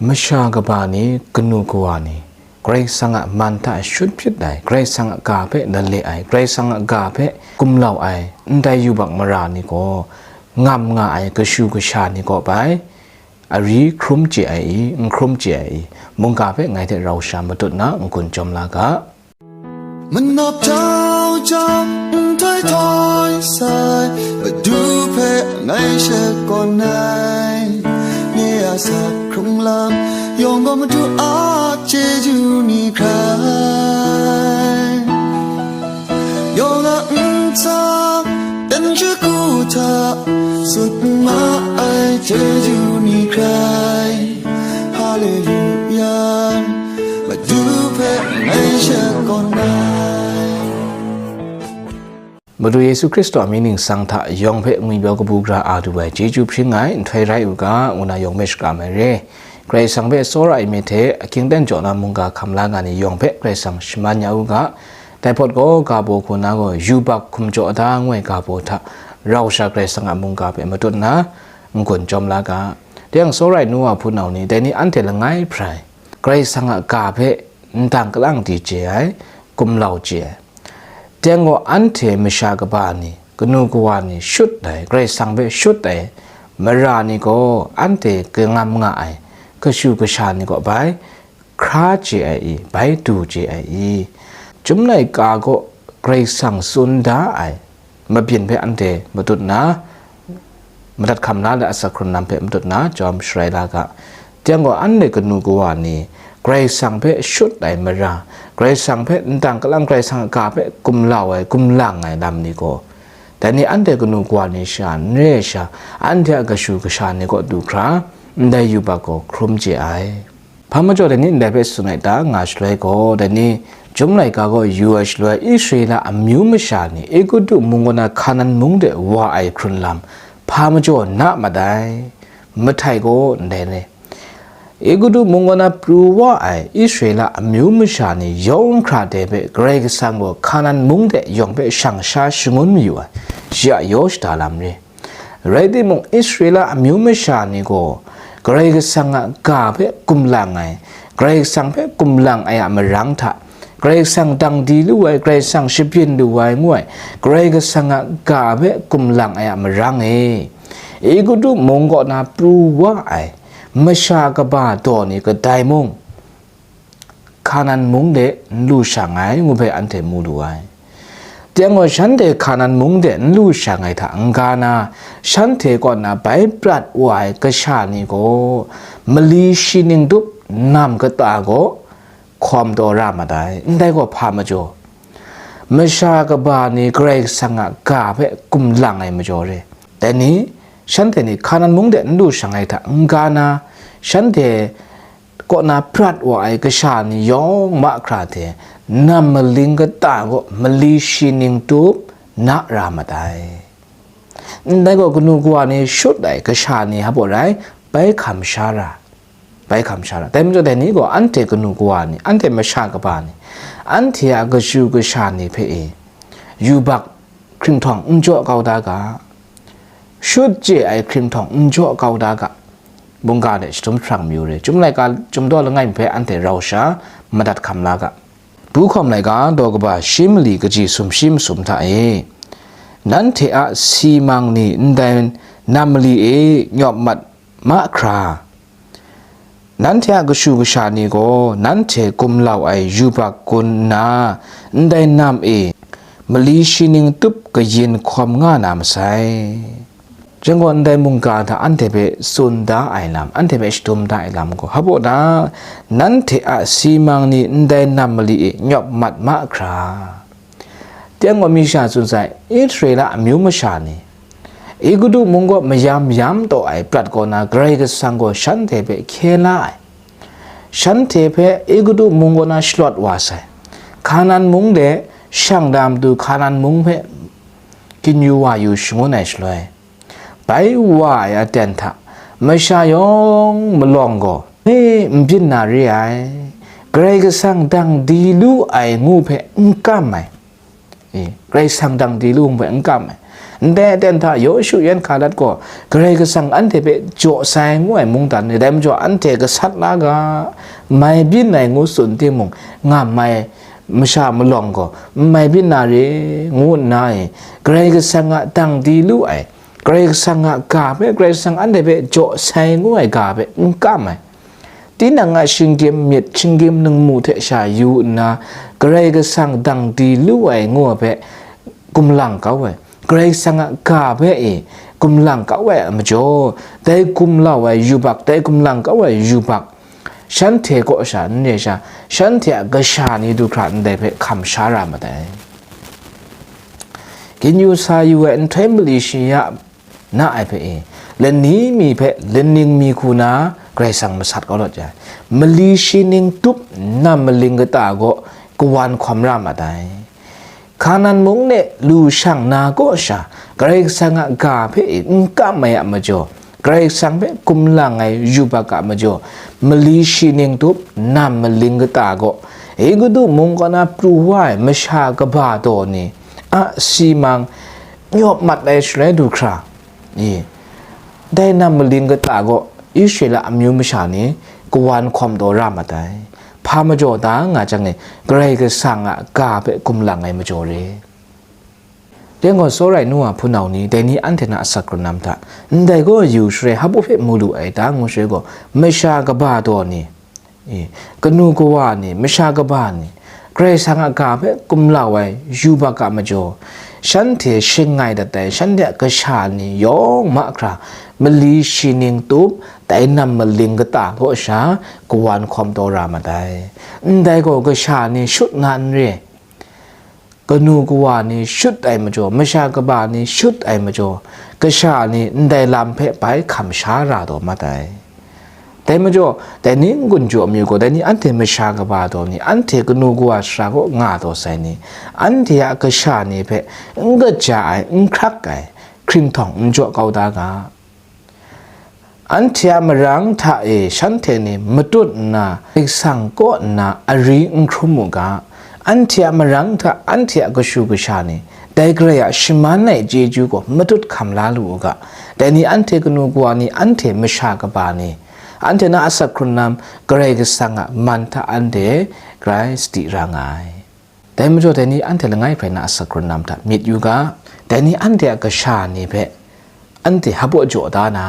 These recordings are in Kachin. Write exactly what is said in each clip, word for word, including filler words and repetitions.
Masha kaba ni, kanu kawa ni, Karai Kasang a man hta shut hpyit ai, Karai Kasang a ga hpe lale ai, Karai Kasang a ga hpe gumlau ai, ndai yubak mara ni gaw, ngam nga ai kashu kasha ni kaw bai, ari hkrum chye ai i, n hkrum chye ai i, mungga hpe ngai hte rau sha matut na n-gun chyawm la ga. Manawp jau jau, nhtoi htoi sai, Madu hpe ngai shakawn ai. Nye a sa hkrung lam yawng gaw Madu a chyeju ni hkrai. Yawng a ntsa, dan shagu hta, sut ma ai chyeju ni hkrai. Haleluya, Madu hpe ngai shakawn ai. Madu Yesu Hkristu a mying ningsang hta yawng hpe ngwipyaw kabu gara a du ai chyeju hpring ai nhtoi rai u ga, ngu na yawng hpe shakram ai re. Karai Kasang hpe tsawra ai myit hte, ahkying aten jaw na mungga hkam la nga ni yawng hpe Karai Kasang shaman ya u ga, dai hpawt gaw, ga baw hku na gaw, yubak hkum jaw da ngu ai ga baw hta rau sha Karai Kasang a mungga hpe matut nna, n-gun chyawm la ga. Teng tsawra ai nu wa hpunau ni, dai ni anhte langai hprai, Karai Kasang a ga hpe ndang kalang di chye ai, gumlau chye ai. Teng gaw, anhte masha kaba ni, kanu kawa ni shut ai, Karai Kasang hpe shut ai mara ni gaw, anhte kangam nga ai, kashu kasha ni kaw bai hkra chye ai i, bai du chye ai i, Chyum laika gaw Karai Kasang tsun da ai mabyin hpe anhte matut nna, madat hkam la ai asak hkrun lam hpe matut nna, jawm sharai la ga. Teng gaw, anhte kanu kawa ni, Karai Kasang hpe shut ai mara, Karai Kasang hpe ndang kalang, Karai Kasang a ga hpe gumlau ai, gumlang ai lam ni gaw, dai ni anhte kanu kawa ni sha n re ai sha, anhte a kashu kasha ni kaw du hkra, ndai yubak gaw hkrum chye ai. Hpa majaw dai ni ndai hpe tsun ai ta nga shaloi gaw, dai ni Chyum laika gaw yu ai shaloi, Israela amyu masha ni Egutu mung kaw na Hkanan mung de wa ai hkrun lam hpa majaw na mat ai? Mahtai gaw ndai re. Egutu mung kaw na pru wa ai Israela amyu masha ni yawng hkra de hpe Karai Kasang gaw Hkanan mung de yawng hpe shang sha shangun mayu ai, shi a yaw shada lam re. Rai timung, Israela amyu masha ni gaw Karai Kasang a ga hpe gumlang ai, Karai Kasang hpe gumlang ai a marang hta, Karai Kasang dang di lu ai, Karai Kasang shabyin lu ai ngu ai, Karai Kasang a ga hpe gumlang ai a marang e, Egutu mung kaw na pru wa ai masha kaba daw ni kadai mung, Hkanan mung de n lu shang ai, ngu hpe anhte mu lu ai. Teng gaw, shanhte Hkanan mung de n lu shang ai hta n-ga na, shanhte kaw na bai prat wa ai kasha ni gaw, mali shi ning tup nam kata gaw hkawm taw ra mat ai. Ndai gaw hpa majaw? Masha kaba ni Karai Kasang a ga hpe gumlang ai majaw re. Dai ni, shanhte ni Hkanan mung de n lu shang ai hta n-ga na, shanhte kaw na prat wa ai kasha ni yawng mahkra hte nam maling kata gaw mali shi ning tup na ra mat ai. Ndai gaw, kanu kawa ni shut ai kasha ni hpa rai, bai hkam sha ra, bai hkam sha ra. Dai majaw, dai ni gaw anhte kanu kawa ni, anhte masha kaba ni, anhte a kashu kasha ni hpe e, yubak hkringhtawng n jaw kau da ga, shut chye ai hkringhtawng n jaw kau da ga, mungga de shadum jahprang mayu re. Chyum laika, Chyum daw langai mi hpe anhte rau sha madat hkam la ga. Bu hkawm laika daw kaba shi mali kaji sumshi masum hta e, nanhte a si mang ni ndai nam mali e nyawp mat mahkra, nanhte a kashu kasha ni gaw nanhte gumlau ai yubak gun nna, ndai nam e mali shi ning tup kayin hkawm nga na masai. Jen gaw, ndai mungga hta anhte hpe tsun da ai lam, anhte hpe shadum da ai lam gaw, hpa baw na, nanhte a si mang ni ndai nam mali e nyawp mat mahkra. Teng gaw, mi sha tsun sai, Israela amyu masha ni, Egutu mung kaw mayam yam taw ai prat kaw na Karai Kasang gaw shanhte hpe hkye la ai. Shanhte hpe Egutu mung kaw na shalawt wa sai. Hkanan mung de shang da matu Hkanan mung hpe ginyu wa yu shangun ai shaloi, bai wa ai aten hta masha yawng malawng gaw, e, n byin na re ai, Karai Kasang dang di lu ai ngu hpe n kam ai. E, Karai Kasang dang di lu ngu hpe n kam ai. Ndai aten hta Yawshu yan Hkalat gaw Karai Kasang anhte hpe jaw sai ngu ai mungdan ni, dai majaw anhte gasat la ga, mai byin ai ngu tsun timung, nga mai masha malawng gaw n mai byin na re, ngu nna e, Karai Kasang a dang di lu ai, Karai Kasang a ga hpe, Karai Kasang anhte hpe jaw sai ngu ai ga hpe n kam ai. Tinang a shinggyim myit, shinggyim ningmu hte sha yu nna, Karai Kasang dang di lu ai ngu ai hpe gumlang kau ai. Karai Kasang a ga hpe e gumlang kau ai a majaw, dai gumlau ai yubak, dai gumlang kau ai yubak, shanhte kaw sha n re sha, shanhte a kasha ni du hkra ndai hpe hkam sha ra mat ai. Ginyu sa yu ai nhtoi mali shi ya na ai hpe e, lani mi hpe laning mi hku na Karai Kasang masat kau lawt ai. Mali shi ning tup na maling kata gaw kawan hkawm ra mat ai. Hkanan mung de lu shang na kaw sha, Karai Kasang a ga hpe n kam ai a majaw, Karai Kasang hpe gumlang ai yubak a majaw, mali shi ning tup na maling kata gaw, Egutu mung kaw na pru wa ai masha kaba daw ni a si mang nyawp mat ai shaloi du hkra, i, dai na maling kata gaw Israela amyu masha ni kawan hkawm taw ra mat ai. Hpa majaw ta nga jang e, Karai Kasang a ga hpe gumlang ai majaw re. Dai gaw, tsawra ai nu wa hpunau ni, dai ni anhte na asak krum na hta, ndai gaw yu shaloi hpa hpe mu lu ai ta ngu shaloi gaw, masha kaba daw ni, e, kanu kawa ni, masha kaba ni, Karai Kasang a ga hpe gumlau ai yubak a majaw, shanhte shangai dat ai, shanhte a kasha ni yawng mahkra, mali shi ning tup, dai nam maling kata kaw sha, kawan hkawm taw ra mat ai. Ndai gaw kasha ni shut na n re. Kanu kawa ni shut ai majaw, masha kaba ni shut ai majaw, kasha ni ndai lam hpe bai hkam sha ra taw mat ai. Dai majaw, dai ni n-gun jaw amyu gaw, dai ni anhte masha kaba daw ni, anhte kanu kawa sara kaw nga taw sai ni, anhte a kasha ni hpe n kaja ai, n hkrak ai, hkringhtawng n jaw kau da ga. Anhte a marang hta e shanhte ni matut nna, Karai Kasang kaw nna ari n hkrum u ga, anhte a marang hta anhte a kashu kasha ni, dai Karai a shaman ai chyeju gaw matut hkam la lu u ga, dai ni anhte kanu kawa ni, anhte masha kaba ni, anhte na asak hkrun lam Karai Kasang a man hta anhte grai sadi ra nga ai. Dai majaw, dai ni anhte langai hprai na asak hkrun lam hta myit yu ga, dai ni anhte a kasha ni hpe anhte hpaw jaw da na,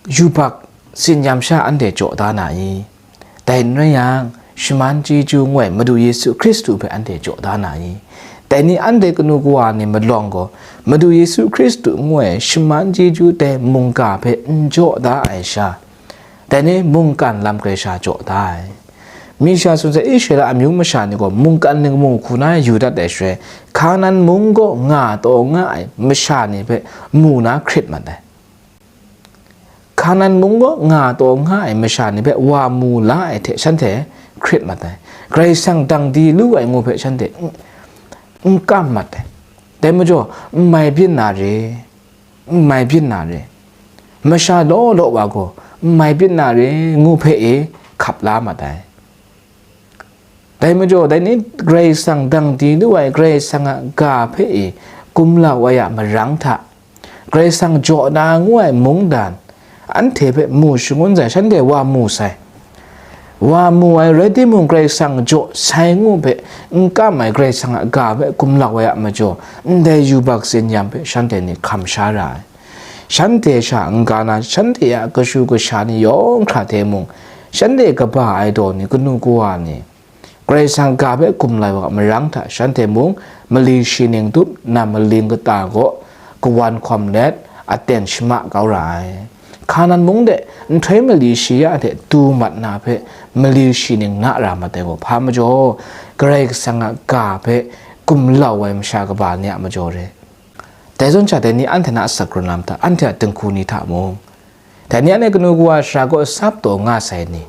yubak tsin-yam sha anhte jaw da na i? Dai n rai yang, shaman chyeju ngu ai Madu Yesu Hkristu hpe anhte jaw da na i? Dai ni anhte kanu kawa ni malawng gaw, Madu Yesu Hkristu ngu ai shaman chyeju dai mungga hpe n jaw da ai sha, dai ni mungkan lam hkrai sha jaw da ai. Mi sha tsun sai, Israela amyu masha ni gaw mungkan ningmu hku na yu dat ai shaloi, Hkanan mung gaw nga taw nga ai masha ni hpe mu na hkrit mat ai. Hkanan mung gaw nga taw nga ai masha ni hpe wa mu la ai hte shanhte hkrit mat ai. Karai Kasang dang di lu ai ngu hpe shanhte n, n kam mat ai. Dai majaw, n mai byin na re, n mai byin na re, masha law law wa gaw n mai byin na re ngu hpe e hkap la mat ai. Dai majaw, dai ni Karai Kasang dang di lu ai Karai Kasang a ga hpe e gumlau ai a marang hta, Karai Kasang jaw na ngu ai mungdan, anhte hpe mu shangun sai, shanhte wa mu sai. Wa mu ai rai timung, Karai Kasang jaw sai ngu hpe n kam ai Karai Kasang a ga hpe gumlau ai a majaw, ndai yubak tsin-yam hpe shanhte ni hkam sha ra ai. Shanhte sha n-ga na, shanhte a kashu kasha ni yawng hkra hte mung, shanhte kaba ai daw ni, kanu kawa ni, Karai Kasang ga hpe gumlau ai wa marang hta shanhte mung mali shi ning tup na maling kata gaw kawan hkawm let aten shama kau ra ai. Hkanan mung de nhtoi mali shi ya hte du mat na hpe mali shi ning na ra mat ai gaw hpa majaw, Karai Kasang a ga hpe gumlau ai masha kaba ni a majaw re. Dai zawn sha, dai ni anhte na asak hkrun lam hta, anhte a dinghku ni hta mung, dai ni anhte kanu kawa sara kaw sap taw nga sai ni,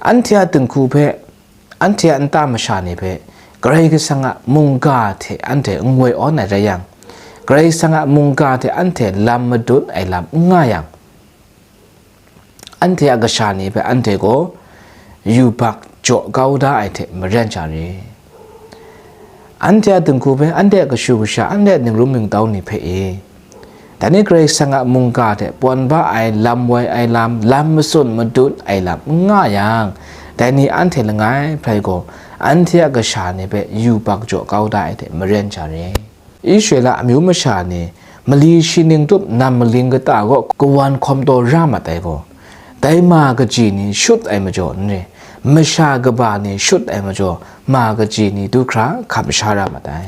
anhte a dinghku hpe, anhte a nta masha ni hpe, Karai Kasang a mungga hte anhte n woi awn ai rai yang, Karai Kasang a mungga hte anhte lam madun ai lam n nga yang, anhte a kasha ni hpe anhte gaw yubak jaw kau da ai hte maren sha re. Anhte a dinghku hpe, anhte a kashu kasha, anhte a ningrum ningtau ni hpe e, dai ni Karai Kasang a mungga hte pawn ba ai lam wai ai lam, lam matsun matut ai lam n nga yang, dai ni anhte langai hprai gaw, anhte a kasha ni hpe yubak jaw kau da ai hte maren sha re. Israela amyu masha ni mali shi ning tup nam maling kata gaw kawan hkawm taw ra mat ai gaw, dai ma kaji ni shut ai majaw n re, masha kaba ni shut ai majaw, ma kaji ni du hkra hkam sha ra mat ai.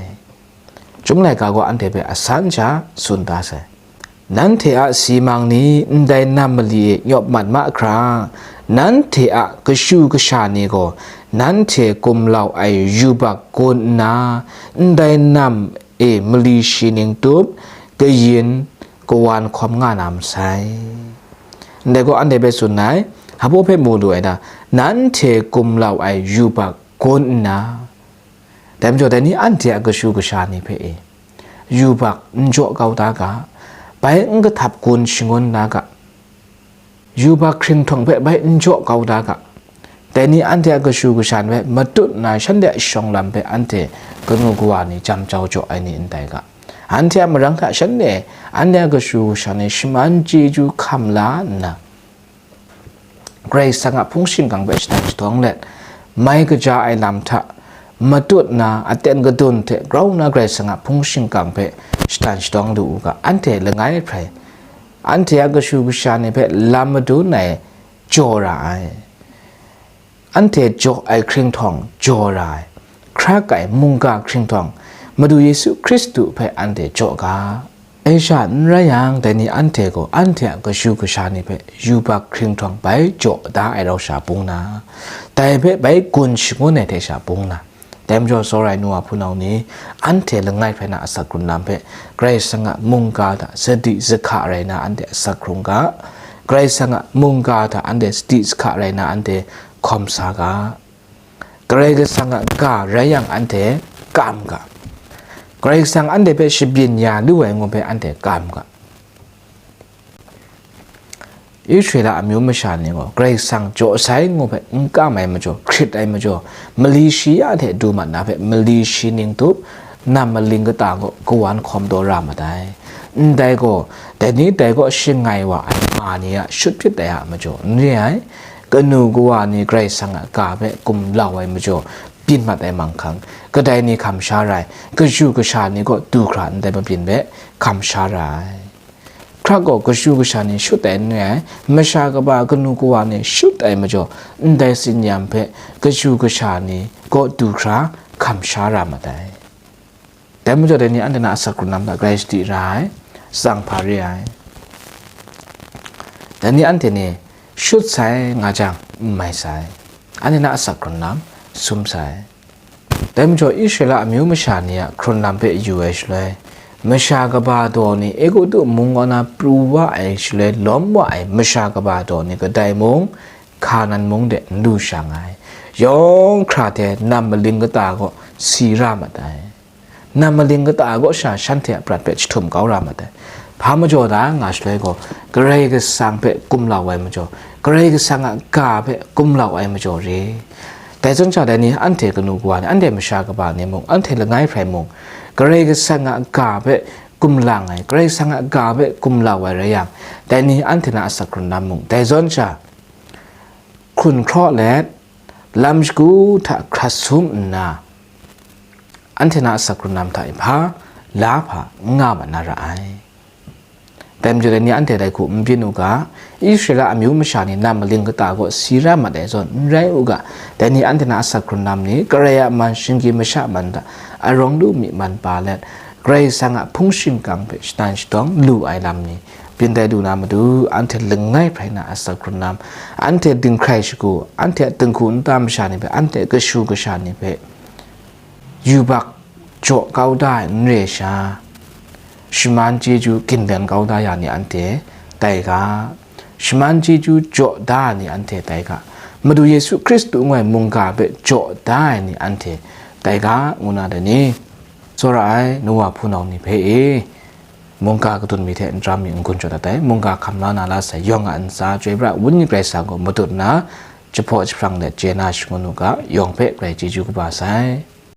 Chyum laika gaw anhte hpe asan sha tsun da sai. Nanhte a si mang ni ndai nam mali e nyawp mat mahkra, nanhte a kashu kasha ni gaw nanhte gumlau ai yubak gun nna, ndai nam e mali shi ning tup, kayin, kawan hkawm nga na masai. Ndai gaw anhte hpe tsun ai, hpa hpe mu lu ai ta, nanhte gumlau ai yubak gun nna, dai majaw dai ni anhte a kashu kasha ni hpe e, yubak n jaw kau da ga, bai n kahtap gun shangun da ga, yubak hkringhtawng hpe bai n jaw kau da ga, dai ni anhte a kashu kasha ni hpe matut nna shanhte a shawng lam hpe anhte kanu kawa ni jam jau jaw ai ni n tai ga, anhte a marang hta shanhte anhte a kashu kasha ni shaman chyeju hkam la nna, Karai Kasang a hpung shingkang hpe shatan shatawng let, mai kaja ai lam hta matut na aten kadun hte grau na Karai Kasang a hpung shingkang hpe shatan shatawng lu u ga, anhte langai hprai, anhte a kashu kasha ni hpe lam madun ai jaw ra ai, anhte jaw ai hkringhtawng jaw ra ai, hkra kai mungga hkringhtawng, Madu Yesu Hkristu hpe anhte jaw ga. Dai sha n rai yang, dai ni anhte gaw anhte a kashu kasha ni hpe yubak hkringhtawng bai jaw da ai rau sha bung na, dai hpe bai gun shangun ai hte sha bung na, dai majaw tsawra ai nu wa hpunau ni, anhte langai hprai na asak hkrung lam hpe Karai Kasang a mungga hta sadi zahka rai na anhte asak hkrung ga, Karai Kasang a mungga hta anhte sadi zahka rai na anhte hkawm sa ga. Karai Kasang a ga rai yang anhte kam ga. Karai Kasang anhte hpe shabyin ya lu ai ngu hpe anhte kam ga. Israela amyu masha ni gaw Karai Kasang jaw sai ngu hpe n kam ai majaw, hkrit ai majaw, mali shi ya hte du mat na hpe mali shi ning tup, nam maling kata gaw kawan hkawm taw ra mat ai. Ndai gaw, dai ni dai gaw shangai wa ai ma ni a shut hpyit ai a majaw n re ai, kanu kawa ni Karai Kasang a ga hpe gumlau ai majaw, byin mat ai manghkang, kadai ni hkam sha ra ai, kashu kasha ni gaw du hkra ndai mabyin hpe hkam sha ra ai. Hkra gaw kashu kasha ni shut ai n re ai, masha kaba kanu kawa ni shut ai majaw, ndai tsin-yam hpe kashu kasha ni gaw du hkra hkam sha ra mat ai. Dai majaw, dai ni anhte na asak hkrung lam hta grai sadi ra ai, tsang hpa re ai. Dai ni anhte ni shut sai nga jang, n mai sai, anhte na asak hkrung lam sum sai. Dai majaw, Israela amyu masha ni a hkrun lam hpe yu ai shaloi, masha kaba daw ni Egutu mung kaw na pru wa ai shaloi lawm wa ai masha kaba daw ni kadai mung, Hkanan mung de n lu sha nga ai, yawng hkra hte nam maling kata gaw si ra mat ai. Nam maling kata gaw sha shanhte a prat hpe jahtum kau ra mat ai. Hpa majaw da nga shaloi gaw, Karai Kasang hpe gumlau ai majaw, Karai Kasang a ga hpe gumlau ai majaw re. Dai zawn sha, dai ni anhte kanu kawa ni, anhte masha kaba ni mung, anhte langai hprai mung, Karai Kasang a ga hpe gumlang ai, Karai Kasang a ga hpe gumlau ai rai yang, dai ni anhte na asak hkrun lam mung, dai zawn sha, hkrun hkraw let, lam shagu hta hkrat sum nna, anhte na asak hkrun lam hta e hpa la hpa n nga mat na ra ai. Dai majaw, dai ni anhte dai hku n byin u ga, Israela amyu masha ni nam maling kata gaw si ra mat ai zawn n rai u ga, dai ni anhte na asak hkrun lam ni Karai a man shinggyim masha man hta arawng lu myi man pa let, Karai Kasang a hpung shingkang hpe shatan shatawng lu ai lam ni, byin tai lu na matu, anhte langai hprai na asak hkrun lam, anhte dinghkrai shagu, anhte a dinghku nta masha ni hpe, anhte kashu kasha ni hpe, yubak jaw kau da ai n re sha, shaman chyeju gindan kau da ya ni anhte tai ga, shaman chyeju jaw da ai ni anhte tai ga, Madu Yesu Hkristu ngu ai mungga hpe jaw da ai ni anhte tai ga, ngu na dai ni? Tsawra ai nu wa hpunau ni hpe e, mungga kadun mi hte n tram mi n-gun jaw dat ai, mungga hkam la na la sai yawng a ntsa Chyoi Pra Wenyi Karai Kasang gaw matut nna, jahpaw jahprang let chye na shangun u ga, yawng hpe grai chyeju kaba sai.